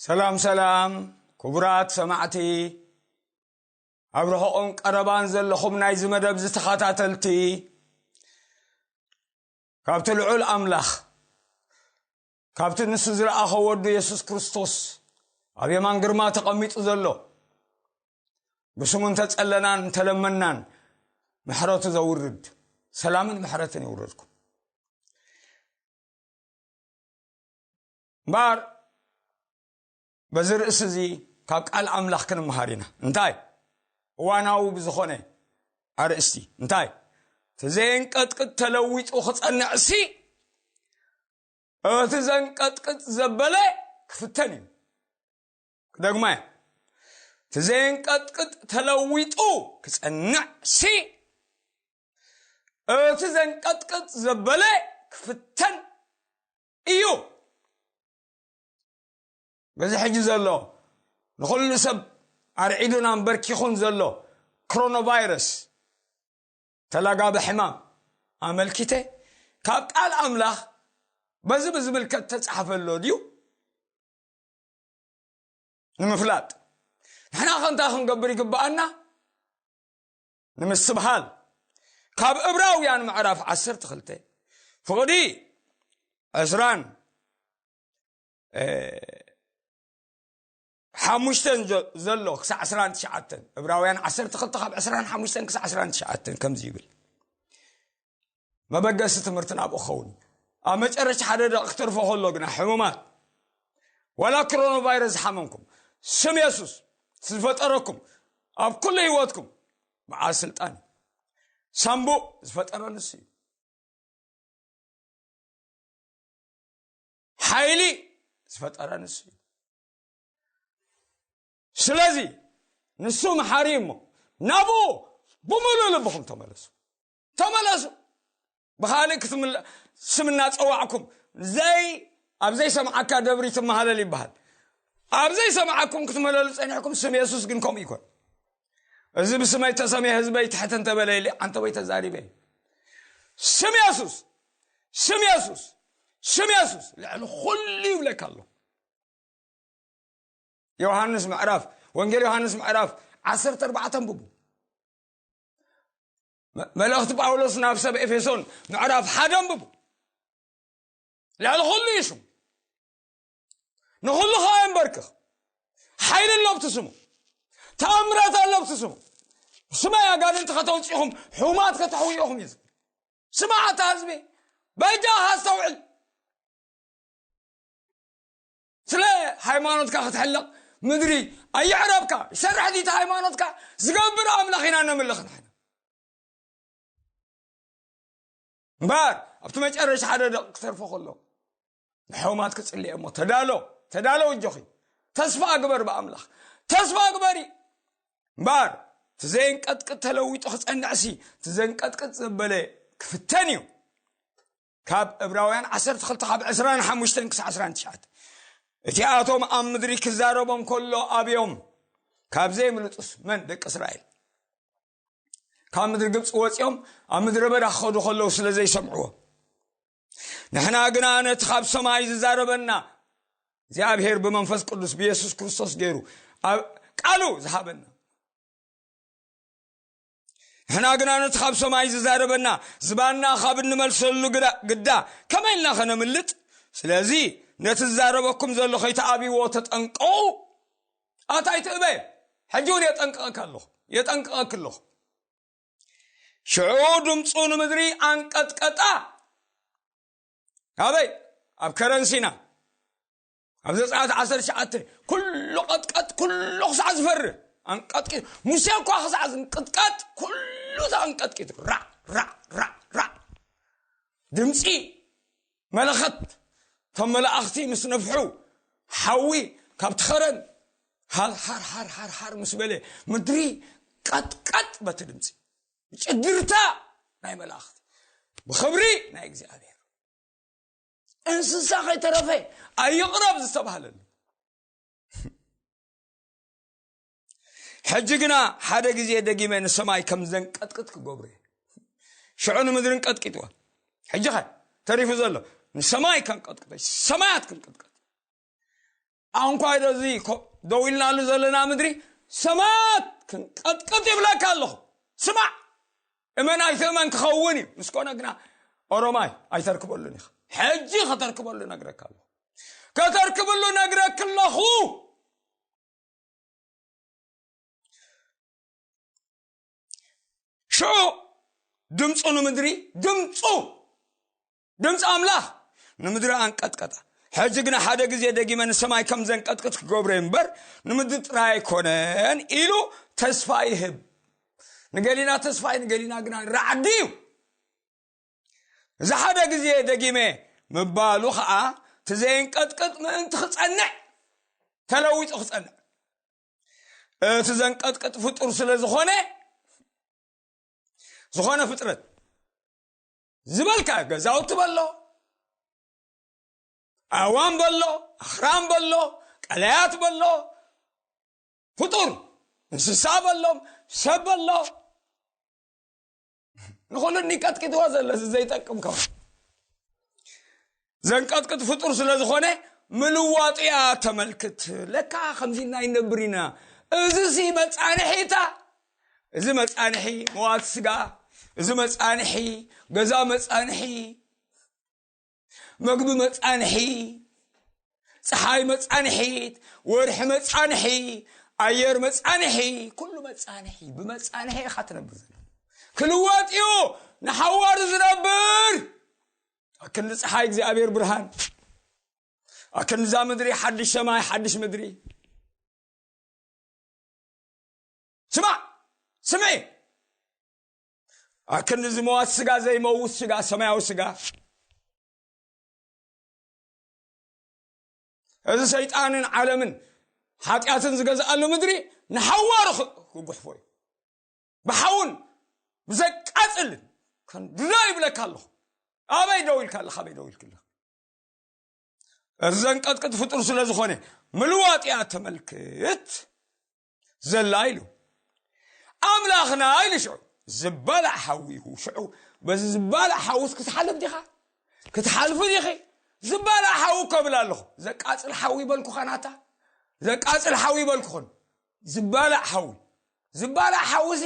ሰላም ሰላም፣ ክቡራት ሰማዕቲ፣ ኣብ ርሑቕን ቀረባን ዘለኹም ናይዚ መደብ ዝተኸታተልቲ፣ ካብቲ ልዑል ኣምላኽ፣ ካብቲ ንሱ ዝረኣኸ ወዱ የሱስ ክርስቶስ ኣብ የማን ግርማ ተቐሚጡ ዘሎ፣ ብስሙ እንተጸለናን እንተለመናን ምሕረቱ ዘውርድ፣ ሰላምን ምሕረትን የውርድኩም። እምበኣር በዚ ርእሲ እዚ ካብ ቃል ኣምላኽ ክንመሃር ኢና። እንታይ? እዋናዊ ብዝኾነ ኣርእስቲ እንታይ? እቲ ዘየንቀጥቅጥ ተለዊጡ ክጸንዕሲ፣ እቲ ዘንቀጥቅጥ ዘበለ ክፍተን እዩ። ክደግማ እየ። እቲ ዘየንቀጥቅጥ ተለዊጡ ክጸንዕሲ፣ እቲ ዘንቀጥቅጥ ዘበለ ክፍተን እዩ። በዚ ሕጂ ዘሎ ንኹሉ ሰብ ኣርዒዱን ኣንበርኪኹን ዘሎ ክሮኖ ቫይረስ፣ ተላጋቢ ሕማም ኣመልኪተ ካብ ቃል ኣምላኽ በዚ ብዝምልከት ተጻሕፈ ኣሎ ድዩ ንምፍላጥ፣ ንሕና ከ እንታይ ክንገብር ይግብኣና? ንምስትብሃል፣ ካብ እብራውያን ምዕራፍ ዓሰርተ ክልተ ፍቕዲ ዕስራን፣ እ፣ ሓሙሽተን ዘ-፣ ዘሎ ክሳዕ ዕስራን ትሽዓተን፣ እብራውያን ዓሰርተ ክልተ ካብ ዕስራን ሓሙሽተን ክሳዕ ዕስራን ትሽዓተን ከምዚ ይብል። መበገሲ ትምህርቲ ናብኡ ክኸውን እዩ። ኣብ መጨረሻ ሓደ ደቂ ክተርፎ ከሎ ግና፣ ሕሙማት፣ ዋላ ክሮኖ ቫይረስ ዝሓመምኩም፣ ስም የሱስ ዝፈጠረኩም ኣብ ኩሉ ህይወትኩም በዓል ስልጣን እዩ። ሳምቡእ ዝፈጠረ ንሱ እዩ። ሓይሊ ዝፈጠረ ንሱ እዩ። ስለዚ ንሱ መሓሪ እሞ ናብኡ ብምሉእ ልብኹም ተመለሱ። ተመለሱ። ብኻልእ ክትምለ-፣ ስም እናጸዋዕኩም ዘይ-፣ ኣብ ዘይሰምዓካ ደብሪ ትመሃለል ይበሃል። ኣብ ዘይሰምዓኩም ክትመለሉ ጸኒሕኩም፣ ስም የሱስ ግን ከምኡ ይኮን። እዚ ብስመይ ተሰምየ ህዝበይ ትሕት እንተበለ ኢለ ዓንተቦይ ተዛሪበ። ስም የሱስ፣ ስም የሱስ፣ ስም የሱስ ልዕሊ ኩሉ ይብለካ ኣሎ። ዮሃንስ ምዕራፍ፣ ወንጌል ዮሃንስ ምዕራፍ ዓሰርተ ኣርባዕተ ኣንብቡ። መ-፣ መልእኽቲ ጳውሎስ ናብ ሰብ ኤፌሶን ምዕራፍ ሓደ ኣንብቡ። ልዕሊ ኩሉ እዩ ስሙ። ንኹሉ ኸዓ የንበርክኽ። ሓይሊ ኣሎ ኣብቲ ስሙ። ተኣምራት ኣሎ ኣብቲ ስሙ። ስማይ ኣጋንንቲ ከተውፅእኹም፣ ሕሙማት ከተሕውዩኹም እዩ። ስማዕ ኣታ ህዝቢ፣ በጃኻ ኣስተውዕል። ስለ ሃይማኖትካ ክትሕለቕ ምድሪ ኣየዕረብካ። ይሰርሕ ድዩ እቲ ሃይማኖትካ? ዝገብር ኣምላኽ ኢና ነምልኽ ንሕና። እምበኣር ኣብቲ መጨረሻ ሓደ ደቂ ክተርፎ ከሎ ንሕሙማት ክጽልየ እሞ ተዳሎ፣ ተዳሎ እጆኺ። ተስፋ ግበር ብኣምላኽ። ተስፋ ግበሪ። እምበኣር እቲ ዘየንቀጥቅጥ ተለዊጡ ክጸንዕሲ፣ እቲ ዘንቀጥቅጥ ዘበለ ክፍተን እዩ። ካብ ዕብራውያን ዓሰርተ ክልተ ካብ ዕስራን ሓሙሽተን ክሳዕ ዕስራን ትሽዓተ። እቲኣቶም ኣብ ምድሪ ክዛረቦም ከሎ ኣብዮም፣ ካብ ዘየምልጡስ መን? ደቂ እስራኤል። ካብ ምድሪ ግብፂ ወፂኦም ኣብ ምድረ በዳ ክኸዱ ከለዉ ስለ ዘይሰምዕዎ። ንሕና ግና ነቲ ካብ ሰማይ ዝዛረበና እግዚኣብሔር ብመንፈስ ቅዱስ ብየሱስ ክርስቶስ ገይሩ ኣብ ቃሉ ዝሃበና፣ ንሕና ግና ነቲ ካብ ሰማይ ዝዛረበና ዝባንና ካብ እንመልሰሉ ግዳ፣ ግዳ ከመይ ኢልና ኸነምልጥ? ስለዚ ነቲ ዝዛረበኩም ዘሎ ከይትኣብይዎ ተጠንቀቑ። ኣታ ኣይትእበ፣ ሕጂ እውን የጠንቅቐካ ኣለኹ፣ የጠንቅቐክ ኣለኹ። ሽዑ ድምፁ ንምድሪ ኣንቀጥቀጣ። ኣበይ? ኣብ ከረን ሲና። ኣብ ዘጸኣት ዓሰርተ ትሽዓተ፣ ኩሉ ቀጥቀጥ፣ ኩሉ ክሳዕ ዝፈርህ ኣንቀጥቂጡ። ሙሴ እኳ ክሳዕ ዝንቅጥቀጥ፣ ኩሉ ተኣንቀጥቂጡ። ራዕ፣ ራዕ፣ ራዕ፣ ራዕ። ድምፂ መለኸት፣ እቶም መላእኽቲ ምስ ነፍሑ፣ ሓዊ ካብቲ ኸረን ሃር፣ ሃር፣ ሃር፣ ሃር፣ ሃር ምስ በለ፣ ምድሪ ቀጥቀጥ በቲ ድምፂ። ጭድርታ ናይ መላእኽቲ፣ ብኽብሪ ናይ እግዚኣብሔር። እንስሳ ከይተረፈ ኣይቕረብ ዝተባህለሉ። ሕጂ ግና ሓደ ግዜ ደጊመ ንሰማይ ከም ዘንቀጥቅጥ ክገብሮ እየ። ሽዑ ንምድሪ እንቀጥቂጥዋ። ሕጂ ኸ ተሪፉ ዘሎ ንሰማይ ከንቀጥቅጦ፣ ሰማያት ክንቅጥቀጥ። ኣንኳይ ዶ እዚ ኮ-፣ ደው ኢልናሉ ዘለና ምድሪ ሰማያት ክንቀጥቅጥ ይብለካ ኣለኹ። ስማዕ፣ እመን ኣይትእመን ክኸውን እዩ። ምስ ኮነ ግና ኦሮማይ ኣይተርክበሉን ኢኻ። ሕጂ ከተርክበሉ ነግረካ ኣለኹ። ከተርክብሉ ነግረክ ኣለኹ። ሽዑ ድምፁ ንምድሪ፣ ድምፁ፣ ድምፂ ኣምላኽ ንምድሪ ኣንቀጥቀጠ። ሕጂ ግና ሓደ ግዜ ደጊመ ንሰማይ ከም ዘንቀጥቅጥ ክገብሮ እምበር ንምድሪ ጥራይ ኣይኮነን ኢሉ ተስፋ ይህብ። ንገሊና ተስፋ እዩ፣ ንገሊና ግና ራዕዲ እዩ። እዚ ሓደ ግዜ ደጊመ ምባሉ ኸዓ፣ እቲ ዘየንቀጥቅጥ ምእንቲ ክጸንዕ፣ ተለዊጡ ክጸንዕ፣ እቲ ዘንቀጥቅጥ ፍጡር ስለ ዝኾነ፣ ዝኾነ ፍጥረት ዝበልካ፣ ገዛውቲ በሎ፣ ኣእዋም በሎ፣ ኣኽራን በሎ፣ ቀላያት በሎ፣ ፍጡር፣ እንስሳ በሎም፣ ሰብ በሎ፣ ንኹሉ እንዲቀጥቂጥዎ ዘሎ እዚ ዘይጠቅም ከው ዘንቀጥቅጥ ፍጡር ስለ ዝኾነ ምልዋጡ እያ ተመልክት። ለካ ከምዚ ኢና ይነብር ኢና። እዚ ሲ መጻንሒታ፣ እዚ መጻንሒ መዋት ስጋ፣ እዚ መጻንሒ ገዛ፣ መጻንሒ መግቢ፣ መጻንሒ ጸሓይ፣ መጻንሒት ወርሒ፣ መጻንሒ ኣየር፣ መጻንሒ ኩሉ መጻንሒ፣ ብመጻንሒ ኢኻ ትነብር ዘሎ። ክልወጥ እዩ ንሓዋሩ ዝነብር። ኣክንዲ ጸሓይ እግዚኣብሔር ብርሃን፣ ኣክንዲ እዛ ምድሪ ሓድሽ ሰማይ ሓድሽ ምድሪ። ስማዕ፣ ስምዒ። ኣክንዲ ዝመዋት ስጋ ዘይመውት ስጋ፣ ሰማያዊ ስጋ። እዚ ሰይጣንን ዓለምን ሓጢኣትን ዝገዝኣሉ ምድሪ ንሓዋሩ ክ-፣ ክጉሕፎ እዩ። ብሓውን ብዘቃጽልን ከንድዶ ይብለካ ኣለኹ። ኣበይ ደው ኢልካ ኣለኻ? ኣበይ ደው ኢልክ ኣለኻ? እዚ ዘንቀጥቅጥ ፍጡር ስለ ዝኾነ ምልዋጥ እያ ተመልክት ዘላ ኢሉ። ኣምላኽና ኢሉ ሽዑ ዝባላዕ ሓዊ እዩ። ሽዑ በዚ ዝባላዕ ሓዊስ ክትሓልፍ ዲኻ? ክትሓልፊ ዲኺ? ዝባላዕ ሓዊ እኮ እብል ኣለኹ። ዘቃጽል ሓዊ በልኩኸ ናታ። ዘቃጽል ሓዊ በልኩኸን። ዝባላዕ ሓዊ። ዝባላዕ ሓዊ ሲ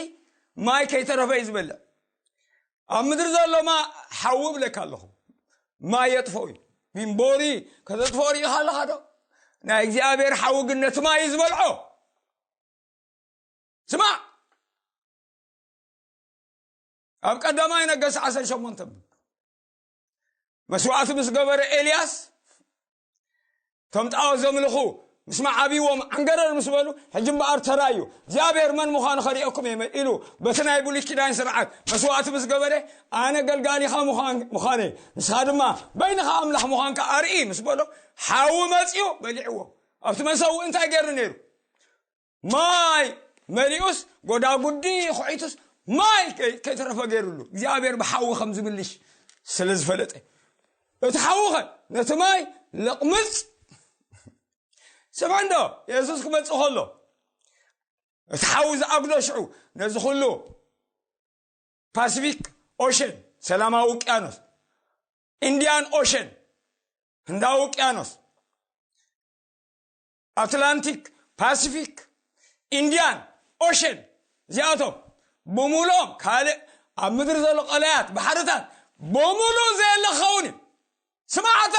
ማይ ከይተረፈ እዩ ዝበልዕ። ኣብ ምድሪ ዘሎ ማ ሓዊ እብለካ ኣለኹ። ማይ የጥፍኦ እዩ። ቢምቦሪ ከተጥፍኦ ርኢኻ ኣለኻ ዶ? ናይ እግዚኣብሔር ሓዊ ግን ነቲ ማይ እዩ ዝበልዖ። ስማዕ፣ ኣብ ቀዳማይ ነገስት ዓሰርተ ሸሞንተ መስዋዕቲ ምስ ገበረ ኤልያስ፣ እቶም ጣዖት ዘምልኹ ምስ መዓብይዎም ዓንገረር ምስ በሉ፣ ሕጂ እምበኣር ተራእዩ፣ እግዚኣብሔር መን ምዃኑ ከርእየኩም እየ ኢሉ፣ በቲ ናይ ብሉይ ኪዳን ስርዓት መስዋዕቲ ምስ ገበረ፣ ኣነ ገልጋሊኻ ምዃን-፣ ምዃነይ፣ ንስኻ ድማ በይንኻ ኣምላኽ ምዃንካ ኣርኢ ምስ በሎ፣ ሓዊ መጺኡ በሊዕዎ። ኣብቲ መሰውኢ እንታይ ገይሩ ነይሩ? ማይ መሊኡስ ጎዳጉዲ ኩዒቱስ ማይ ከይ-፣ ከይተረፈ ገይሩሉ፣ እግዚኣብሔር ብሓዊ ከም ዝምልሽ ስለ ዝፈለጠ፣ እቲ ሓዊ ኸ ነቲ ማይ ለቕምጽ። ስምዕ እንዶ፣ የሱስ ክመጽእ ከሎ እቲ ሓዊ ዝኣግዶ ሽዑ ነዚ ኩሉ ፓሲፊክ ኦሽን፣ ሰላማዊ ውቅያኖስ፣ ኢንዲያን ኦሽን፣ ህንዳዊ ውቅያኖስ፣ ኣትላንቲክ፣ ፓሲፊክ፣ ኢንዲያን ኦሽን፣ እዚኣቶም ብምሉኦም ካልእ ኣብ ምድሪ ዘሎ ቀላያት ባሕርታት ብምሉእ ዘየለ ክኸውን እዩ። ስማዕታ፣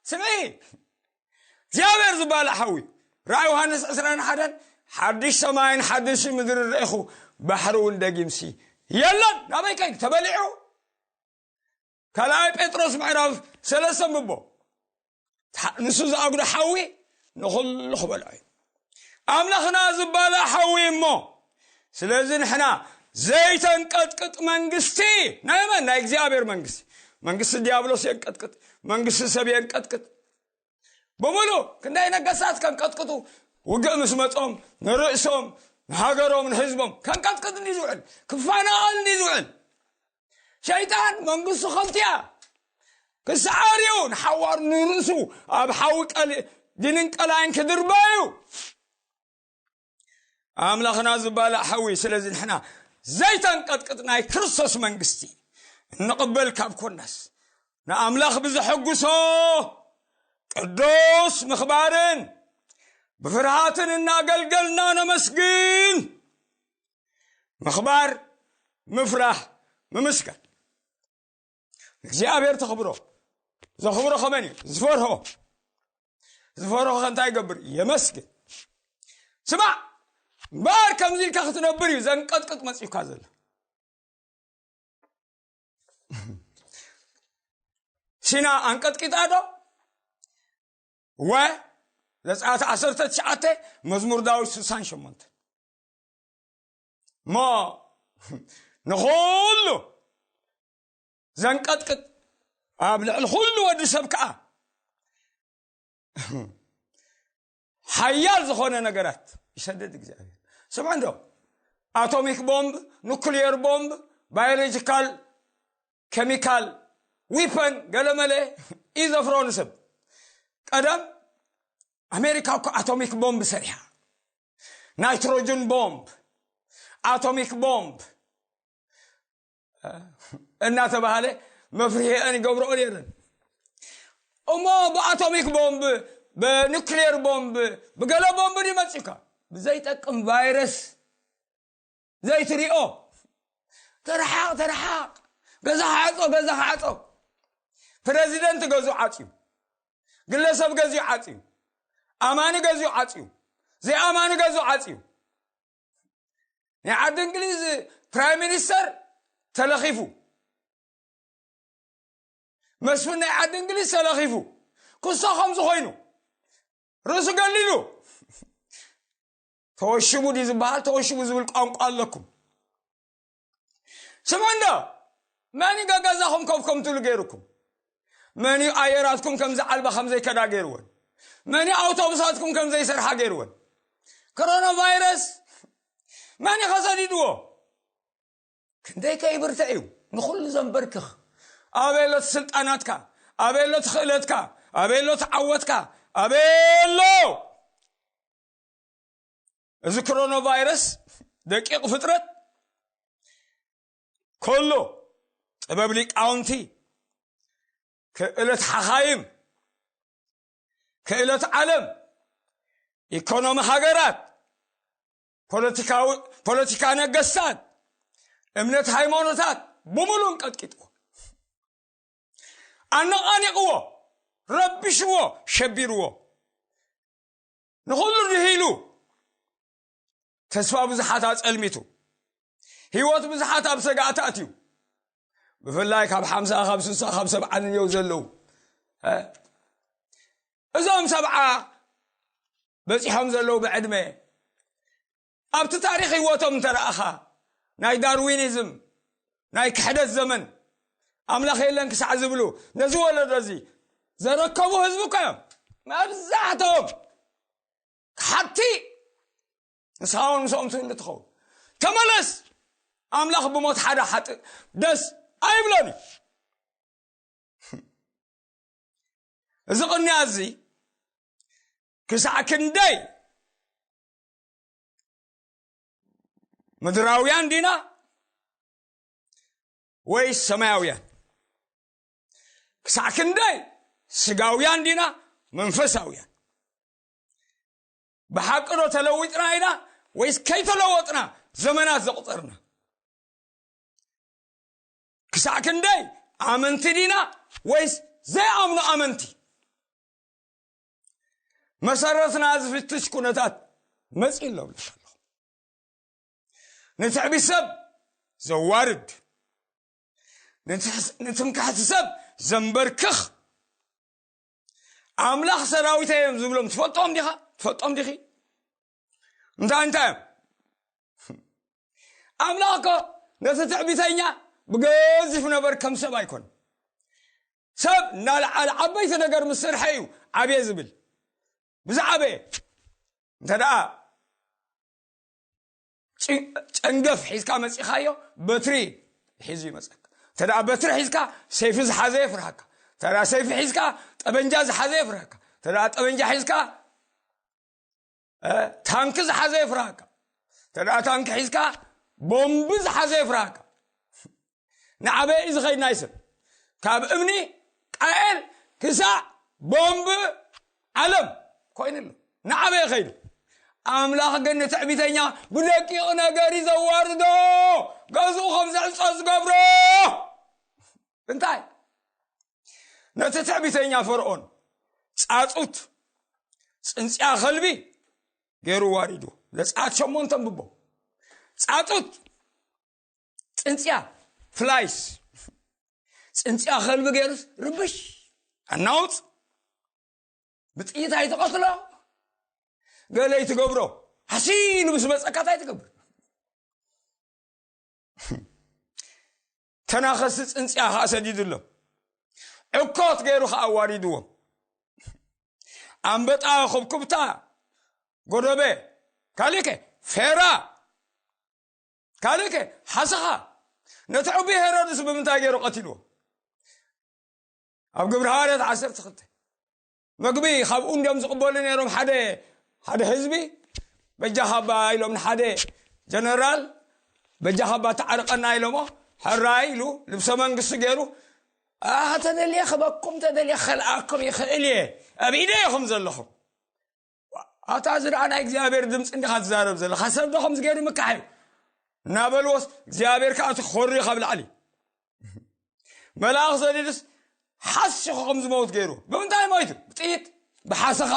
ስምዒ። እግዚኣብሔር ዝባላዕ ሓዊ። ራእይ ዮሃንስ ዕስራን ሓደን፣ ሓድሽ ሰማይን ሓድሽ ምድርን ረኢኹ፣ ባሕሪ እውን ደጊምሲ የለን። ናበይ ከይዱ? ተበሊዑ። ካልኣይ ጴጥሮስ ምዕራፍ ሰለስተ ንብቦ። ንሱ ዝኣጉዶ ሓዊ ንኹሉ ክበልዖ እዩ። ኣምላኽና ዝባላዕ ሓዊ እሞ፣ ስለዚ ንሕና ዘይተንቀጥቅጥ መንግስቲ፣ ናይ መን? ናይ እግዚኣብሔር መንግስቲ። መንግስቲ ዲያብሎስ የንቀጥቅጥ፣ መንግስቲ ሰብ የንቀጥቅጥ። ብምሉ ክንደይ ነገስታት ከንቀጥቅጡ፣ ውግእ ምስ መጾም፣ ንርእሶም፣ ንሃገሮም፣ ንህዝቦም ከንቀጥቅጥ እንዲ ዝውዕል፣ ክፋናቐል እንዲ ዝውዕል። ሸይጣን መንግስቱ ከፍትያ፣ ክስዓር እዩ፣ ንሓዋሩ ንርእሱ ኣብ ሓዊ ቀል-፣ ድንን ቀላይን ክድርባ እዩ። ኣምላኽና ዝባላዕ ሓዊ። ስለዚ ንሕና ዘይተንቀጥቅጥ ናይ ክርስቶስ መንግስቲ እንቕበል ካብ ኮናስ፣ ንኣምላኽ ብዝሐጉሶ ቅዱስ ምኽባርን ብፍርሃትን እናገልገልና ነመስግን። ምኽባር፣ ምፍራሕ፣ ምምስጋን። እግዚኣብሔር ተኽብሮ። ዘኽብሮ ከመን እዩ? ዝፈርሆ። ዝፈርሆ ከ እንታይ ይገብር? የመስግን። ስማዕ፣ እምበኣር ከምዚ ኢልካ ክትነብር እዩ ዘንቀጥቅጥ መጺኡካ ዘሎ። ሲና ኣንቀጥቂጣ ዶ? ወ ዘጸኣት ዓሰርተ ትሽዓተ፣ መዝሙር ዳዊት ስሳን ሸሞንተ። እሞ ንኹሉ ዘንቀጥቅጥ፣ ኣብ ልዕሊ ኩሉ ወዲ ሰብ ከኣ ሓያል ዝኾነ ነገራት ይሰደድ እግዚኣብሔር። ስምዑ እንዶ፣ ኣቶሚክ ቦምብ፣ ኑክሊየር ቦምብ፣ ባዮሎጂካል፣ ኬሚካል ዊፐን፣ ገለመለ እዩ ዘፍሮ ንሰብ። ቀደም ኣሜሪካ እኮ ኣቶሚክ ቦምብ ሰሪሓ። ናይትሮጅን ቦምብ፣ ኣቶሚክ ቦምብ እናተባሃለ መፍርሒአን ይገብርኦ ነይረን። እሞ ብኣቶሚክ ቦምብ፣ ብኑክሌር ቦምብ፣ ብገለ ቦምብ ድዩ መጺካ? ብዘይጠቅም ቫይረስ ዘይትሪኦ። ተረሓቕ፣ ተረሓቕ። ገዛ ሓጾ፣ ገዛ ሓጾ። ፕረዚደንት ገዙ ዓጽዩ። ግለሰብ ገዚኡ ዓጽዩ። ኣማኒ ገዚኡ ዓጽዩ። ዘይኣማኒ ገዙ ዓጽዩ። ናይ ዓዲ እንግሊዝ ፕራይም ሚኒስተር ተለኺፉ። መስፍን ናይ ዓዲ እንግሊዝ ተለኺፉ። ክሶ ከምዚ ኮይኑ። ርእሱ ገሊሉ። ተወሽቡ ድዩ ዝበሃል? ተወሽቡ ዝብል ቋንቋ ኣለኩም። ስምዑ እንዶ፣ መን እዩ ገገዛኹም ከብከም ትብሉ ገይሩኩም? መን እዩ ኣየራትኩም ከምዚ ዓልባ ከም ዘይከዳ ገይርወን? መን እዩ ኣውቶቡሳትኩም ከም ዘይሰርሓ ገይርወን? ኮሮና ቫይረስ መን እዩ ከሰዲድዎ? ክንደይ ከይብርተ እዩ ንኹሉ ዘንበርክኽ? ኣበይ ኣሎ እቲ ስልጣናትካ? ኣበይ ኣሎ እቲ ክእለትካ? ኣበይ ኣሎ እቲ ዓወትካ? ኣበይ ኣሎ? እዚ ኮሮና ቫይረስ ደቂቕ ፍጥረት ከሎ ጥበብ ሊቃውንቲ፣ ክእለት ሓኻይም፣ ክእለት ዓለም፣ ኢኮኖሚ ሃገራት፣ ፖለቲካዊ፣ ፖለቲካ ነገስታት፣ እምነት ሃይማኖታት ብምሉእ ቀጥቂጥዎ፣ ኣነቓኒቕዎ፣ ረቢሽዎ፣ ሸቢርዎ። ንኹሉ ድሂሉ፣ ተስፋ ብዙሓት ኣጸልሚቱ፣ ህይወት ብዙሓት ኣብ ሰጋእቲ ኣትዩ። ብፍላይ ካብ ሓምሳ፣ ካብ ስሳ፣ ካብ ሰብዓ ንየው ዘለዉ፣ እ፣ እዞም ሰብዓ በጺሖም ዘለዉ ብዕድመ፣ ኣብቲ ታሪኽ ህይወቶም እንተረኣኻ፣ ናይ ዳርዊኒዝም፣ ናይ ክሕደት ዘመን፣ ኣምላኽ የለን ክሳዕ ዝብሉ፣ ነዚ ወለዶ እዚ ዘረከቡ ህዝቢ እኮ እዮም። መብዛሕትኦም ክሓቲ፣ ንስኻ እውን ምስኦም ትህሉ ትኸውን። ተመለስ፣ ኣምላኽ ብሞት ሓደ ሓጥእ ደስ ኣይብሎን እዩ። እዚ ቅንያ እዚ ክሳዕ ክንደይ ምድራውያን ዲና ወይስ ሰማያውያን? ክሳዕ ክንደይ ስጋውያን ዲና መንፈሳውያን? ብሓቂ ዶ ተለዊጥና ኢና ወይስ ከይተለወጥና ዘመናት ዘቑጸርና? ክሳዕ ክንደይ ኣመንቲ ዲና ወይስ ዘይኣምኑ ኣመንቲ? መሰረትና ዝፍትሽ ኩነታት መጺእ ኣሎ እብለካ ኣለኹ። ንትዕቢት ሰብ ዘዋርድ፣ ንትሕስ-፣ ንትምክሕቲ ሰብ ዘንበርክኽ፣ ኣምላኽ ሰራዊተይ እዮም ዝብሎም ትፈልጦም ዲኻ? ትፈልጦም ዲኺ? እንታይ እንታይ እዮም? ኣምላኽ እኮ ነቲ ትዕቢተኛ ብገዚፍ ነገር ከም ሰብ ኣይኮን። ሰብ እናልዓለ ዓበይቲ ነገር ምስ ሰርሐ እዩ ዓብየ ዝብል። ብዝዓበየ እንተ ደኣ ጭ-፣ ጨንገፍ ሒዝካ መጺኻዮ፣ በትሪ ሒዙ ይመጸካ። እንተ ደኣ በትሪ ሒዝካ፣ ሰይፊ ዝሓዘ የፍርሃካ። እንተ ደኣ ሰይፊ ሒዝካ፣ ጠበንጃ ዝሓዘ የፍርሃካ። እንተ ደኣ ጠበንጃ ሒዝካ፣ እ፣ ታንኪ ዝሓዘ የፍርሃካ። እንተ ደኣ ታንኪ ሒዝካ፣ ቦምቢ ዝሓዘ የፍርሃካ። ንዓበይ እዩ ዝኸይድ ናይ ሰብ? ካብ እምኒ ቃኤል ክሳዕ ቦምብ ዓለም ኮይኑ ኣሎ። ንዓበየ ኸይዱ። ኣምላኽ ግን ንትዕቢተኛ ብደቂቕ ነገር እዩ ዘዋርዶ፣ ገዝኡ ከም ዝዕጾ ዝገብሮ። እንታይ? ነቲ ትዕቢተኛ ፈርዖን ጻጹት ጽንጽያ ኸልቢ ገይሩ ዋሪዱ። ዘጸኣት ሸሞንተ ኣንብቦ። ጻጹት ጽንጽያ፣ ፍላይስ፣ ጽንጽያ ኸልቢ ገይሩስ ርብሽ፣ ኣናውጽ፣ ብጥይት ኣይትቐትሎ፣ ገለ ኣይትገብሮ፣ ሃሲሉ ምስ መጸካ እንታይ ትገብር? ተናኸሲ ጽንጽያ ኸኣ ሰዲዱሎም፣ ዕኮት ገይሩ ኸኣ ኣዋሪድዎም። ኣንበጣ፣ ኹብኩብታ፣ ጎደበ፣ ካልእከ ፌራ፣ ካልእከ ሓሰኻ። ነቲ ዕቡይ ሄሮድስ ብምንታይ ገይሩ ቀቲልዎ? ኣብ ግብሪ ሃዋርያት ዓሰርተ ክልተ። መግቢ ካብኡ እንዲዮም ዝቕበሉ ነይሮም። ሓደ፣ ሓደ ህዝቢ በጃኻ እባ ኢሎም ንሓደ ጀነራል፣ በጃኻ እባ ተዓርቀና ኢሎሞ፣ ሕራይ ኢሉ ልብሰ መንግስቲ ገይሩ፣ "ኣህ፣ ተደልየ ክበኩም፣ ተደልየ ከልኣኩም ይኽእል እየ፣ ኣብ ኢደ ኢኹም ዘለኹም። ኣታ እዚ ደኣ ናይ እግዚኣብሔር ድምፂ እንዲኻ ትዛረብ ዘለኻ፣ ሰብ ዶ ከምዚ ገይሩ ምካሕ እዩ?" እናበልዎስ እግዚኣብሔር ከዓ እቲ ክኾሪ ካብ ላዕሊ መልኣኽ ዘሊሉስ ሓሲኹ ከም ዝመውት ገይሩ። ብምንታይ ሞይቱ? ብጥይት፣ ብሓሰኻ።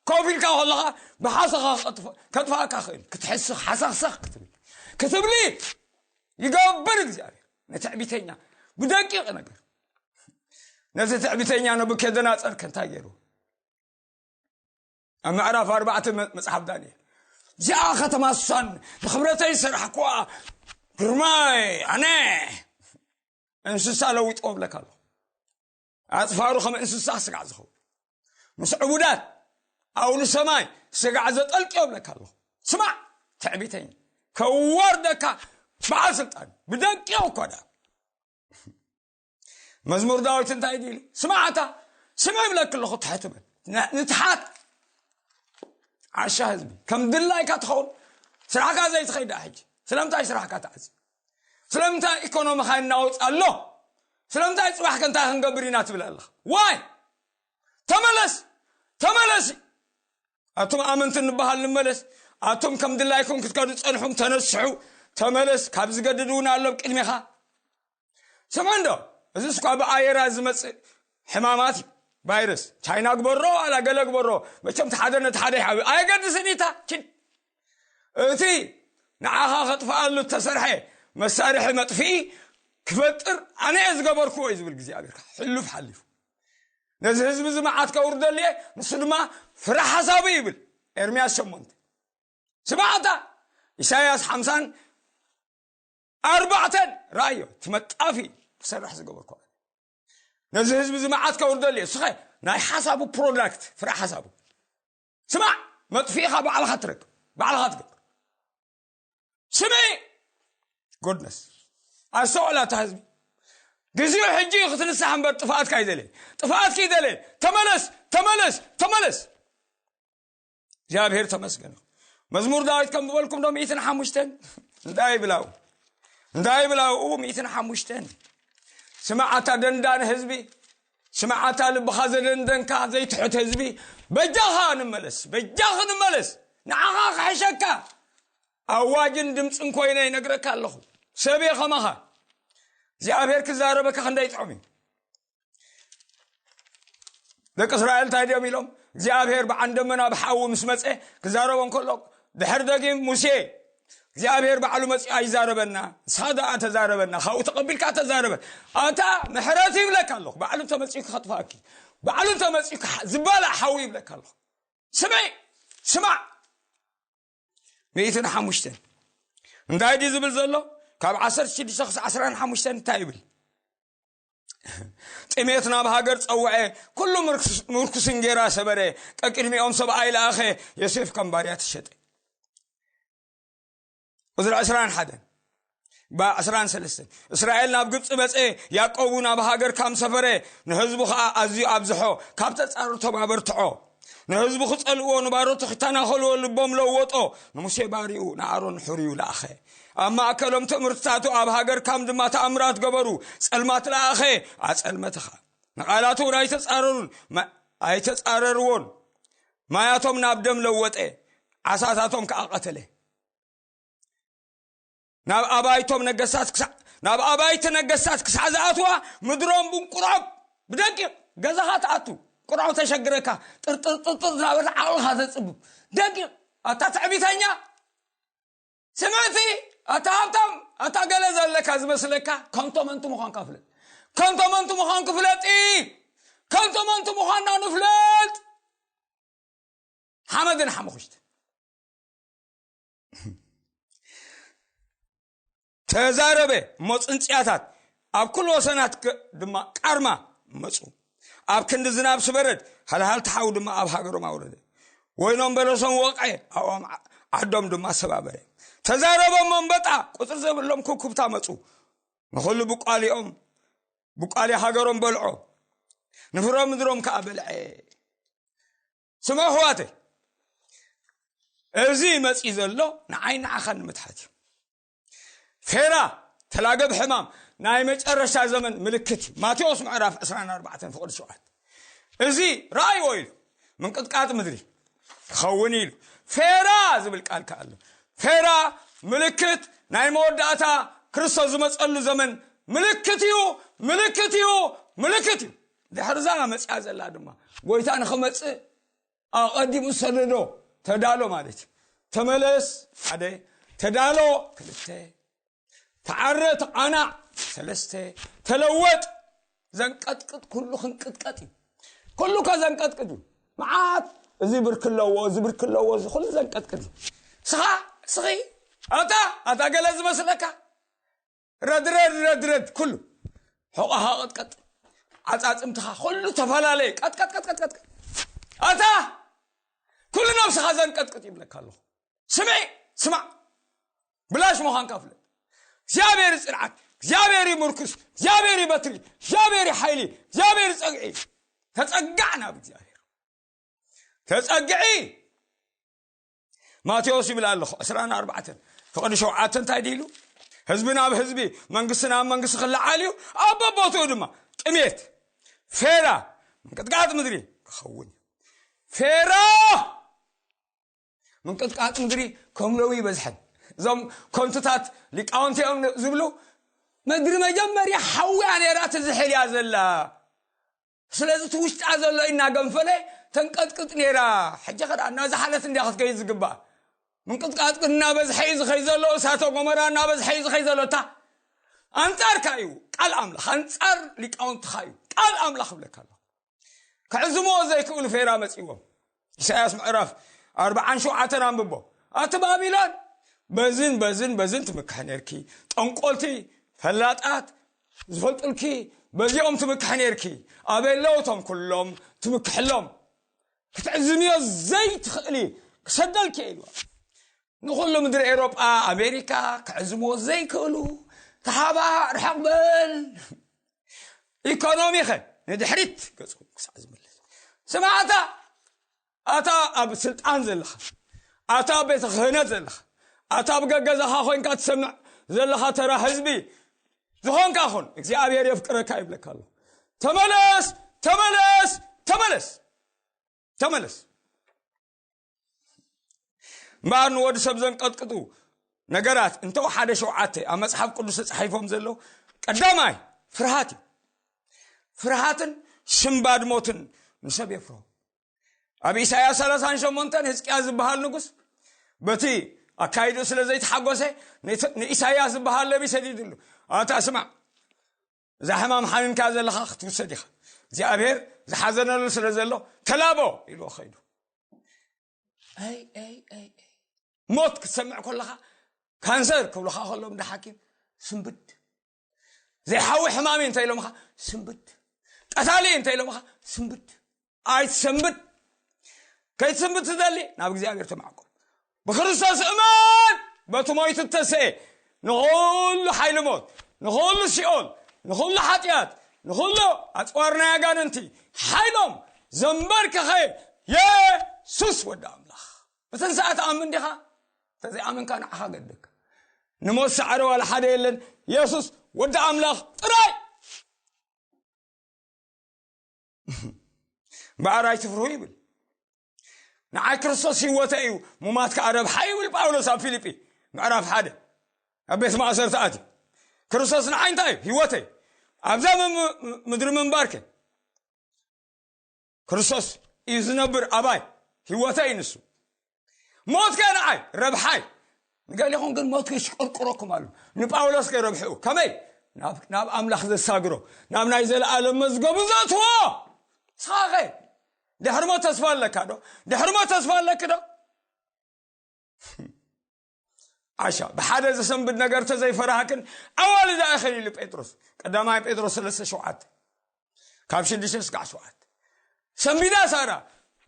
ኮፍ ኢልካ ከለኻ ብሓሰኻ ከጥፍ-፣ ከጥፍኣካ ክእል። ክትሕስኽ፣ ሓሰኽሰኽ ክትብል፣ ክትብሊ ይገብር እግዚኣብሔር። ንትዕቢተኛ ብደቂቕ ነገር። ነዚ ትዕቢተኛ ነቡከደነፆር ከ እንታይ ገይሩ? ኣብ ምዕራፍ ኣርባዕተ መ-፣ መጽሓፍ ዳንኤል፣ "እዚኣ ከተማ እሷን ንኽብረተይ ዝሰርሕኩዋ ግርማይ ኣነ እንስሳ ለዊጥዎ እብለካ ኣለኹ። ኣጽፋሩ ከም እንስሳ ስጋዕ ዝኸውን፣ ምስ ዕቡዳት ኣውሊ ሰማይ ስጋዕ ዘጠልቅዮ እብለካ ኣለኹ። ስማዕ፣ ትዕቢተኛ፣ ከዋርደካ በዓል ስልጣን፣ ብደቂቕ እኳ ደኣ." መዝሙር ዳዊት እንታይ ድዩ ኢሉ? "ስማዕታ፣ ስምዕ ይብለኪ ኣለኹ፣ ትሕት በል። ን-፣ ንትሓት፣ ዓሻ ህዝቢ፣ ከም ድላይካ ትኸውን። ስራሕካ ዘይትኸይድ ደኣ ሕጂ። ስለምንታይ ስራሕካ ትዓጽ? ስለምንታይ ኢኮኖሚኻ ይናወጽ ኣሎ? ስለምንታይ ጽባሕ ከ እንታይ ክንገብር ኢና ትብል ኣለኻ? ዋይ! ተመለስ! ተመለስ!" ኣቱም ኣመንቲ እንበሃል ንመለስ። ኣቱም ከም ድላይኩም ክትከዱ ጸንሑም፣ ተነስሑ፣ ተመለስ። ካብ ዝገድድ እውን ኣሎ ኣብ ቅድሜኻ። ስምዑ እንዶ፣ እዚ እስኳ ብኣየራ ዝመጽእ ሕማማት እዩ። ቫይረስ ቻይና ግበሮ፣ ዋላ ገለ ግበሮ፣ መቸም እቲ ሓደ ነቲ ሓደ ይሓዊ፣ ኣየገድስን እዩ። እታ ችድ፣ እቲ ንዓኻ ከጥፍኣሉ እተሰርሐ መሳርሒ መጥፍኢ ክፈጥር ኣነ እየ ዝገበርክዎ እዩ ዝብል እግዚኣብሔር። ሕሉፍ ሓሊፉ ነዚ ህዝቢ እዚ መዓት ከውርደሉ እየ፣ ንሱ ድማ ፍረ ሓሳቡ ይብል። ኤርምያስ ሸሞንተ። ስማዕታ፣ ኢሳያስ ሓምሳን ኣርባዕተን ረኣዮ፣ እቲ መጣፊ ክሰርሕ ዝገበርኩ። ነዚ ህዝቢ እዚ መዓት ከውርደሉ እየ። እስኸ ናይ ሓሳቡ ፕሮዳክት፣ ፍረ ሓሳቡ። ስማዕ፣ መጥፊእኻ ባዕልኻ ትረክብ፣ ባዕልኻ ትገብር። ስምዒ፣ ጎድነስ። ኣስተውዕል ኣታ ህዝቢ። ግዜኡ ሕጂ እዩ ክትንሳሕ እምበር ጥፍኣትካ ኣይደለየ። ጥፍኣትኪ ኣይደለየ። ተመለስ፣ ተመለስ፣ ተመለስ። እግዚኣብሔር ተመስገን። መዝሙር ዳዊት ከም ዝበልኩም ዶ ሚእትን ሓሙሽተን? እንታይ ይብላው? እንታይ ይብላው? ሚእትን ሓሙሽተን። ስማዕ ኣታ ደንዳን ህዝቢ፣ ስማዕ ኣታ ልብኻ ዘደንደንካ ዘይትሑት ህዝቢ፣ በጃኻ ንመለስ፣ በጃኺ ንመለስ። ንዓኻ ክሕሸካ ኣዋጅን ድምፅን ኮይነ ይነግረካ ኣለኹ። ሰብ እየ ከማኻ። እግዚኣብሔር ክዛረበካ ክንደይ ጥዑም እዩ። ደቂ እስራኤል እንታይ ድዮም ኢሎም? እግዚኣብሔር በዓል ደመና ብሓዊ ምስ መፀ ክዛረቦም ከሎ፣ ድሕር ደጊም ሙሴ እግዚኣብሔር ባዕሉ መፂኡ ኣይዛረበና፣ ንስኻ ደኣ ተዛረበና፣ ካብኡ ተቐቢልካ ተዛረበ። ኣታ ምሕረት ይብለካ ኣለኹ፣ ባዕሉ ተመፂኡ ከጥፋእኪ፣ ባዕሉ ተመፂኡ ክሓ-፣ ዝበላዕ ሓዊ ይብለካ ኣለኹ። ስምዒ፣ ስማዕ። ሚእትን ሓሙሽተን እንታይ ድዩ ዝብል ዘሎ? ካብ ዓሰርተ ሽዱሽተ ክሳብ ዓሰርተ ሓሙሽተ እንታይ ይብል? ጥሜት ናብ ሃገር ጸውዐ፣ ኩሉ ምርኩስ-፣ ምርኩስ እንጌራ ሰበረ፣ ቀቅድሚኦም ሰብኣይ ለኣኸ፣ ዮሴፍ ከም ባርያ ተሸጠ። ቁጽሪ ዕስራን ሓደን፣ ባ-፣ ዕስራን ሰለስተን፣ እስራኤል ናብ ግብጺ መጸ፣ ያዕቆብ ናብ ሃገር ካም ሰፈረ፣ ንህዝቡ ኸኣ ኣዝዩ ኣብዝሖ፣ ካብ ተጻርቶም ኣበርትዖ። ንህዝቡ ክጸልእዎ፣ ንባሮቱ ክተናኸልዎ ልቦም ለወጦ። ንሙሴ ባርኡ፣ ንኣሮን ሕርዩ ለኣኸ። ኣብ ማእከሎም ትምህርትታቱ፣ ኣብ ሃገር ካም ድማ ተኣምራት ገበሩ። ጸልማት ለኣኸ፣ ኣጸልመተ ኸኣ። ንቓላቱ እውን ኣይተጻረሩን፣ መ-፣ ኣይተጻረርዎን። ማያቶም ናብ ደም ለወጠ፣ ዓሳታቶም ከዓ ቀተለ። ናብ ኣባይቶም ነገስታት ክሳዕ ናብ ኣባይቲ ነገስታት ክሳዕ ዝኣትዋ፣ ምድሮም ብንቁርዖብ፣ ብደቂቕ ገዛኻ ትኣቱ። ቁርዖብ ተሸግረካ፣ ጥርጥርጥርጥር እናበለ ዓቕልኻ ዘጽብብ ደቂቕ። ኣታ ትዕቢተኛ፣ ስምዕቲ፣ ኣታ ሃብታም፣ ኣታ ገለ ዘለካ ዝመስለካ፣ ከንቶ መንቱ ምዃንካ ፍለጥ። ከንቶ መንቱ ምዃን ክፍለጥ፣ ከንቶ መንቱ ምዃንና ንፍለጥ። ሓመድን ሓመኹሽትን ተዛረበ። እሞ ጽንጽያታት ኣብ ኩሉ ወሰናት ክ- ድማ ቃርማ መጹ። ኣብ ክንዲ ዝናብ ስበረድ፣ ሃልሃልቲ ሓው ድማ ኣብ ሃገሮም ኣውረደ። ወይኖም በለሶም ወቕዐ፣ ኣብኦም ዓ- ዓዶም ድማ ሰባበረ። ተዛረቦም መንበጣ፣ ቁጽሪ ዘብሎም ኩብኩብታ መጹ። ንኹሉ ብቋሊኦም፣ ብቋሊ ሃገሮም በልዖ፣ ንፍረ ምድሮም ከኣ በልዐ። ስምዑ ኣሕዋተይ፣ እዚ መጺ ዘሎ ንዓይ ንዓኻ ንምትሓት እዩ። ፌራ፣ ተላገብ ሕማም፣ ናይ መጨረሻ ዘመን ምልክት እዩ። ማቴዎስ ምዕራፍ ዕስራን ኣርባዕተን ፍቕዲ ሸውዓተ። እዚ ረኣይዎ ኢሉ፣ ምንቅጥቃጥ ምድሪ ክኸውን ኢሉ። ፌራ ዝብል ቃል ከኣ ኣሎ። ፌራ ምልክት ናይ መወዳእታ ክርስቶስ ዝመጸሉ ዘመን ምልክት እዩ፣ ምልክት እዩ፣ ምልክት እዩ። ድሕሪ እዛ መጽያ ዘላ ድማ ጎይታ ንኽመጽእ ኣቐዲሙ ዝሰደዶ ተዳሎ ማለት እዩ። ተመለስ ሓደ፣ ተዳሎ ክልተ፣ ተዓረ ተቓናዕ ሰለስተ፣ ተለወጥ ዘንቀጥቅጥ ኩሉ ክንቅጥቀጥ እዩ። ኩሉ ከ ዘንቀጥቅጥ እዩ። መዓት እዚ ብርክ ኣለዎ፣ እዚ ብርክ ኣለዎ፣ እዚ ኩሉ ዘንቀጥቅጥ እዩ። ስኻ ስኺ ኣታ ኣታ ገለ ዝመስለካ ረድረድ ረድረድ ኩሉ ሕቆኻ ቀጥቀጥ፣ ዓጻጽምትኻ ኩሉ ተፈላለየ ቀጥቀጥቀጥቀጥቀጥ ኣታ ኩሉ ነብስኻ ዘንቀጥቅጥ ይብለካ ኣለኹ። ስምዒ ስማዕ፣ ብላሽ ምዃንካ ፍለጥ። እግዚኣብሔር እዩ ጽንዓት፣ እግዚኣብሔር እዩ ምርኩስ፣ እግዚኣብሔር እዩ በትሪ፣ እግዚኣብሔር እዩ ሓይሊ፣ እግዚኣብሔር እዩ ጸግዒ። ተጸጋዕ ናብ እግዚኣብሔር፣ ተጸግዒ። ማቴዎስ ይብል ኣለኹ ዕስራን ኣርባዕተን ፍቕዲ ሸውዓተ እንታይ ድኢሉ? ህዝቢ ናብ ህዝቢ፣ መንግስቲ ናብ መንግስቲ ክለዓል እዩ፣ ኣብ በቦትኡ ድማ ጥሜት፣ ፌራ፣ ምንቅጥቃጥ ምድሪ ክኸውን እዩ። ፌራ ምንቅጥቃጥ ምድሪ ከም ሎሚ ይበዝሐን። እዞም ኮንትታት ሊቃውንቲ እዮም ዝብሉ፣ ምድሪ መጀመርያ ሓውያ ነይራ፣ ትዝሕል እያ ዘላ። ስለዚ እቲ ውሽጣ ዘሎ እናገንፈለ ተንቀጥቅጥ ነይራ። ሕጂ ኸዳ እናዝሓለት እንዲያ ክትከይድ ዝግባእ። ምንቅጥቃጥ ግን እናበዝሐ እዩ ዝኸይ ዘሎ፣ እሳተ ጎመራ እናበዝሐ እዩ ዝኸይ ዘሎ። እታ ኣንጻርካ እዩ ቃል ኣምላኽ፣ ኣንጻር ሊቃውንትኻ እዩ ቃል ኣምላኽ እብለካ ኣሎ። ክዕዝምዎ ዘይክእሉ ፌራ መጺዎም። ኢሳያስ ምዕራፍ ኣርባዓን ሸውዓተን ኣንብቦ። ኣቲ ባቢሎን፣ በዝን በዝን በዝን ትምክሕ ነርኪ፣ ጠንቆልቲ፣ ፈላጣት ዝፈልጡልኪ በዚኦም ትምክሕ ነርኪ። ኣበይ ኣለዉ እቶም ኩሎም ትምክሕሎም? ክትዕዝምዮ ዘይትኽእሊ ክሰደልኪ እየ ኢልዋ። ንኹሉ ምድሪ ኤሮጳ፣ ኣሜሪካ ክዕዝምዎ ዘይክእሉ፣ ተሓባእ፣ ርሕቕ በል። ኢኮኖሚኸ ንድሕሪት ገጹ ክሳዕ ዝምለስ። ስማዕታ፣ ኣታ ኣብ ስልጣን ዘለኻ፣ ኣታ ኣብ ቤተ ክህነት ዘለኻ፣ ኣታ ኣብ ገገዛኻ ኮይንካ ትሰምዕ ዘለኻ ተራ ህዝቢ ዝኾንካ ኹን፣ እግዚኣብሔር የፍቅረካ ይብለካ ኣሎ። ተመለስ፣ ተመለስ፣ ተመለስ፣ ተመለስ። እምበኣር ንወዲ ሰብ ዘንቀጥቅጡ ነገራት እንተው ሓደ ሸውዓተ ኣብ መጽሓፍ ቅዱስ ተጻሒፎም ዘለዉ፣ ቀዳማይ ፍርሃት እዩ። ፍርሃትን ሽምባድ ሞትን ንሰብ የፍርሆ። ኣብ ኢሳያስ ሰላሳን ሸሞንተን ህዝቅያስ ዝበሃል ንጉስ በቲ ኣካይድኡ ስለ ዘይተሓጎሰ፣ ንተ-፣ ንኢሳያስ ዝበሃል ነቢ ሰዲድሉ፣ ኣታ ስማዕ፣ እዛ ሕማም ሓሚምካ ዘለኻ ክትውሰድ ኢኻ፣ እግዚኣብሔር ዝሓዘነሉ ስለ ዘሎ ተላቦ ኢልዎ ኸይዱ። ኣይ ኣይ ኣይ ኣይ። ሞት ክትሰምዕ ከለኻ፣ ካንሰር ክብሉኻ ከሎም እንዳ ሓኪም፣ ስንብድ። ዘይሓዊ ሕማም እዩ እንተ ኢሎምኻ፣ ስንብድ። ቀታሊ እዩ እንተ ኢሎምኻ፣ ስንብድ። ኣይትሰንብድ። ከይትሰንብድ ትደሊ፣ ናብ እግዚኣብሔር ተማዕቆብ። ብክርስቶስ እመን፣ በቲ ሞይቱ እተሰኤ ንኹሉ ሓይሊ ሞት፣ ንኹሉ ሲኦል፣ ንኹሉ ሓጢኣት፣ ንኹሉ ኣጽዋር ናይ ኣጋንንቲ ሓይሎም ዘንበርከኸ የሱስ ወዲ ኣምላኽ። ብትንሳኤ ትኣምን ዲኻ? እንተዘይኣመንካ ንዓኻ ገደካ። ንሞት ሳዕሪ ዋላ ሓደ የለን። የሱስ ወዲ ኣምላኽ ጥራይ። እምበኣር ኣይትፍርሁ ይብል። ንዓይ ክርስቶስ ህይወተይ እዩ፣ ሙማት ከዓ ረብሓ እዩ ይብል ጳውሎስ ኣብ ፊልጲ ምዕራፍ ሓደ ኣብ ቤት ማእሰርቲ ኣትዩ። ክርስቶስ ንዓይ እንታይ እዩ? ህይወተይ። ኣብዛ ምም- ምድሪ ምንባርከ ክርስቶስ እዩ ዝነብር ኣባይ፣ ህይወተይ እዩ ንሱ። ሞት ከ ንዓይ ረብሓይ። ንገሊኹም ግን ሞት ከሽቆርቁረኩም ኣሎ። ንጳውሎስ ከ ረብሕኡ ከመይ? ናብ ናብ ኣምላኽ ዘሳግሮ፣ ናብ ናይ ዘለኣለም መዝገቡ ዘእትዎ። ንስኻ ኸ ድሕሪ ሞት ተስፋ ኣለካ ዶ? ድሕሪ ሞት ተስፋ ኣለኪ ዶ? ዓሻ ብሓደ ዘሰንብድ ነገር ተዘይፈራህክን ኣዋልዳ ኢኽን ኢሉ ጴጥሮስ። ቀዳማይ ጴጥሮስ ሰለስተ ሸውዓተ ካብ ሽዱሽተ ስጋዕ ሸውዓተ። ሰንቢዳ ሳራ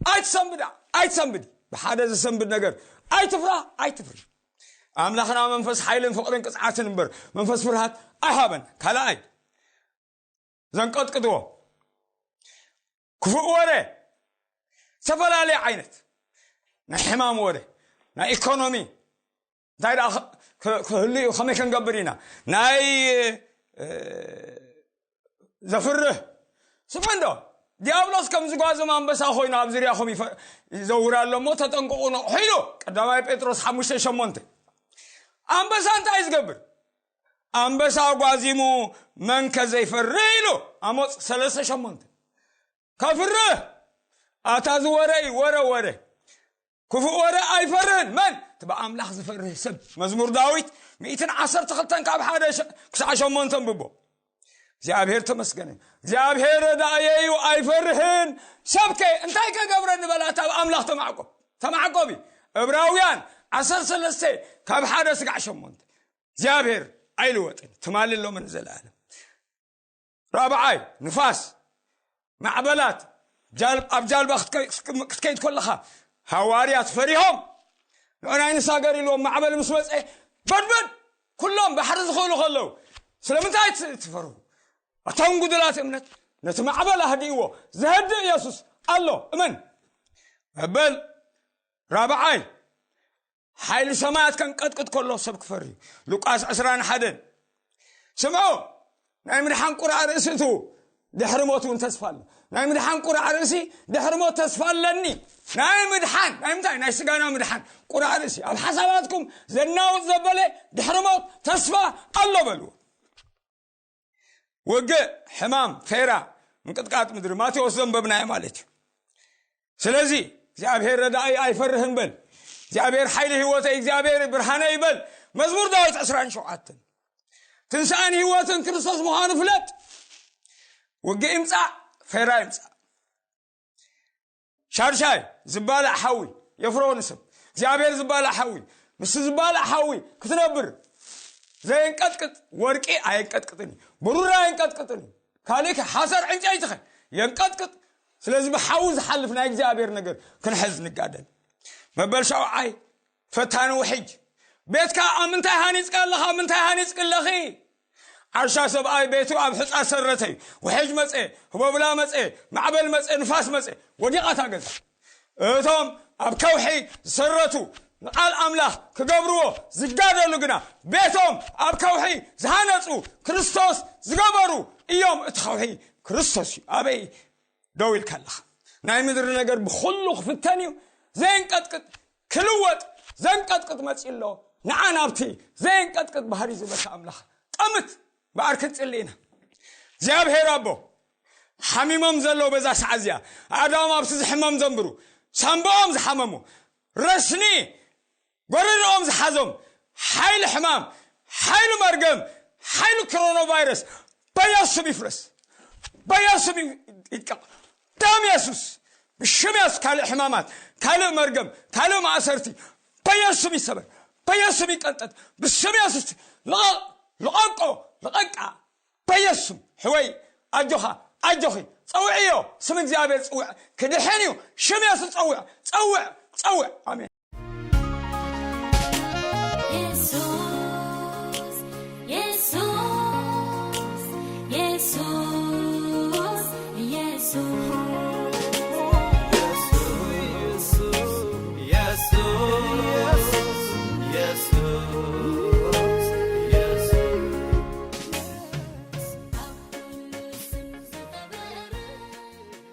ኣይትሰንብዳ ኣይትሰንብዲ። ብሓደ ዘሰንብድ ነገር ኣይትፍራ ኣይትፍሪ። ኣምላኽና መንፈስ ሓይልን ፍቕርን ቅጽዓትን እምበር መንፈስ ፍርሃት ኣይሃበን። ካልኣይ ዘንቀጥቅጥዎ ክፉእ ወረ፣ ዝተፈላለየ ዓይነት ናይ ሕማም ወረ፣ ናይ ኢኮኖሚ እንታይ ደኣ ክ- ክ- ክህሉ እዩ፣ ከመይ ክንገብር ኢና፣ ናይ እ፣ ዘፍርህ ስምዕ እንዶ። ዲያብሎስ ከም ዝጓዝም ኣንበሳ ኮይኑ ኣብ ዝርያኹም ይፈ- ይዘውር ኣሎ እሞ ተጠንቀቑ፣ ነቕሑ ኢሉ። ቀዳማይ ጴጥሮስ ሓሙሽተ ሸሞንተ። ኣንበሳ እንታይ ዝገብር? ኣንበሳ ጓዚሙ መንከ ዘይፈርህ ኢሉ። ኣሞጽ ሰለስተ ሸሞንተ። ከፍርህ ኣታ ዝወረ እዩ፣ ወረ ወረ። ክፉእ ወረ ኣይፈርህን። መን? እቲ ብኣምላኽ ዝፈርህ ሰብ። መዝሙር ዳዊት ሚእትን ዓሰርተ ክልተን ካብ ሓደ ሸ- ክሳዕ ሸሞንተ ኣንብቦ። እግዚኣብሔር ተመስገነ። እግዚኣብሔር ረዳእየ እዩ ኣይፈርህን። ሰብከ እንታይ ከገብረ ንበላ? እታ ብኣምላኽ ተማዕቆብ ተማዕቆቢ። ዕብራውያን ዓሰርተ ሰለስተ ካብ ሓደ ስጋዕ ሸሞንተ። እግዚኣብሔር ኣይልወጥን፣ ትማሊ ሎምን ንዘለኣለም። ራብዓይ ንፋስ፣ ማዕበላት። ጃል- ኣብ ጃልባ ክትከ- ክትከይድ ከለኻ ሃዋርያት ፈሪሆም፣ ንዑናይ ንሳገር ኢልዎም ማዕበል ምስ መፀ በድበድ ኩሎም ባሕሪ ዝኽእሉ ከለዉ ስለምንታይ ት- ትፈርሁ? እቶም ጉዱላት እምነት ነቲ ማዕበል ኣህድእዎ። ዘህድእ ኢየሱስ ኣሎ፣ እመን። መበል ራብዓይ ሓይሊ ሰማያት ከንቀጥቅጥ ከሎ ሰብ ክፈሪ። ሉቃስ ዕስራን ሓደን። ስምዑ፣ ናይ ምድሓን ቁራዕ ርእሲ እቱ ድሕሪ ሞት እውን ተስፋ ኣሎ። ናይ ምድሓን ቁራዕ ርእሲ ድሕሪ ሞት ተስፋ ኣለኒ። ናይ ምድሓን ናይ ምንታይ? ናይ ስጋና ምድሓን ቁራዕ ርእሲ ኣብ ሓሳባትኩም ዘናውጥ ዘበለ ድሕሪ ሞት ተስፋ ኣሎ በልዎ። ውግእ፣ ሕማም፣ ፌራ፣ ምንቅጥቃጥ ምድሪ ማቴዎስ ዘንበብናዮ ማለት እዩ። ስለዚ እግዚኣብሔር ረዳኢ ኣይፈርህን በል። እግዚኣብሔር ሓይሊ ህይወተይ፣ እግዚኣብሔር ብርሃነ ይበል። መዝሙር ዳዊት ዕስራን ሸውዓተን። ትንሳእን ህይወትን ክርስቶስ ምዃኑ ፍለጥ። ውግእ ይምጻእ፣ ፌራ ይምጻእ፣ ሻድሻይ ዝባላዕ ሓዊ የፍርሆ ንስብ እግዚኣብሔር ዝባላዕ ሓዊ። ምስ ዝባላዕ ሓዊ ክትነብር ዘየንቀጥቅጥ ወርቂ ኣየንቀጥቅጥን እዩ፣ ብሩር ኣየንቀጥቅጥን እዩ፣ ካልእ ሓሰር ዕንጨይትኸ የንቀጥቅጥ። ስለዚ ብሓዊ ዝሓልፍ ናይ እግዚኣብሔር ነገር ክንሕዝ ንጋደል። መበል ሻውዓይ ፈታኒ ውሕጅ። ቤትካ ኣብ ምንታይ ሃኒጽካ ኣለኻ? ኣብ ምንታይ ሃኒጽክ ኣለኺ? ዓሻ ሰብኣይ ቤቱ ኣብ ሕጻ ሰረተ እዩ። ውሕጅ መጸ፣ ህቦብላ መጸ፣ ማዕበል መጸ፣ ንፋስ መጸ፣ ወዲቓ እታ ገዛ። እቶም ኣብ ከውሒ ዝሰረቱ ንቓል ኣምላኽ ክገብርዎ ዝጋደሉ ግና ቤቶም ኣብ ከውሒ ዝሃነጹ ክርስቶስ ዝገበሩ እዮም። እቲ ከውሒ ክርስቶስ እዩ። ኣበይ ደው ኢልካ ኣለኻ? ናይ ምድሪ ነገር ብኹሉ ክፍተን እዩ። ዘየንቀጥቅጥ ክልወጥ ዘንቀጥቅጥ መጺኡ ኣሎ። ንዓ ናብቲ ዘየንቀጥቅጥ ባህሪ ዝበካ ኣምላኽ ጠምት። በኣር ክንጽሊ ኢና። እግዚኣብሔር ኣቦ፣ ሓሚሞም ዘለዉ በዛ ሰዓት እዚኣ ኣእዳዎም ኣብቲ ዝሕመም ዘንብሩ፣ ሳንባኦም ዝሓመሙ፣ ረስኒ ጎረርኦም ዝሓዞም፣ ሓይሊ ሕማም፣ ሓይሊ መርገም፣ ሓይሊ ኮሮና ቫይረስ በየሱም ይፍረስ፣ በየሱም ይድቀቕ። ደም የሱስ፣ ብሽም የሱስ ካልእ ሕማማት፣ ካልእ መርገም፣ ካልእ ማእሰርቲ በየሱም ይሰበር፣ በየሱም ይቀንጠጥ። ብስም የሱስ ልቐቕ፣ ልቐቆ፣ ልቐቃ። በየሱም ሕወይ ኣጆኻ፣ ኣጆኺ፣ ጸውዕዮ። ስም እግዚኣብሔር ጽውዕ ክድሕን እዩ። ሽም የሱስ ጸውዕ፣ ጸውዕ፣ ጸውዕ። ኣሜን።